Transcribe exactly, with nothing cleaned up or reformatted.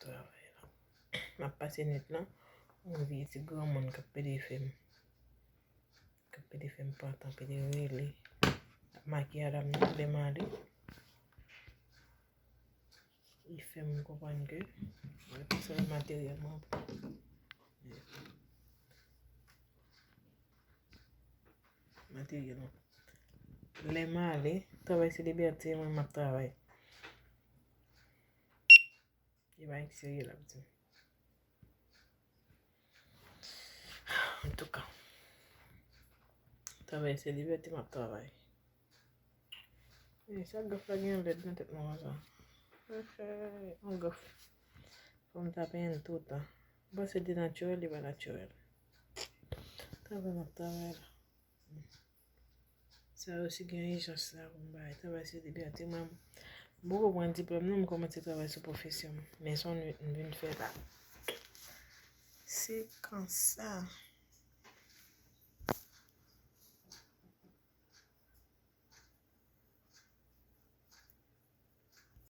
Travay la. M ap pase nwit lan. Yon vye ti granmoun k ap pede fè m. K ap pede fè m pantan, pede rele. Ap makiye a dam nan, lè m ale. Li fè m konprann ke se materyèlman. Materyèlman. Lè m ale, travay se libète, mwen m ap travay. E pa serye l ap di. Antouka, travay se libète, m ap travay. E sa gaf la gen lèd nan tèt mwen konsa. Ehe, yon gaf. Fò m ta penyen l toutan. M panse li natirèl, li pa natirèl. Travay m ap travay la. Sa yo si gen ijans la pou m bay. Travay se libète. Mwen, m poko pran diplòm non, m kòmanse travay sou pwofesyon m. Men se yon nwit m vin fè la. Se konsa.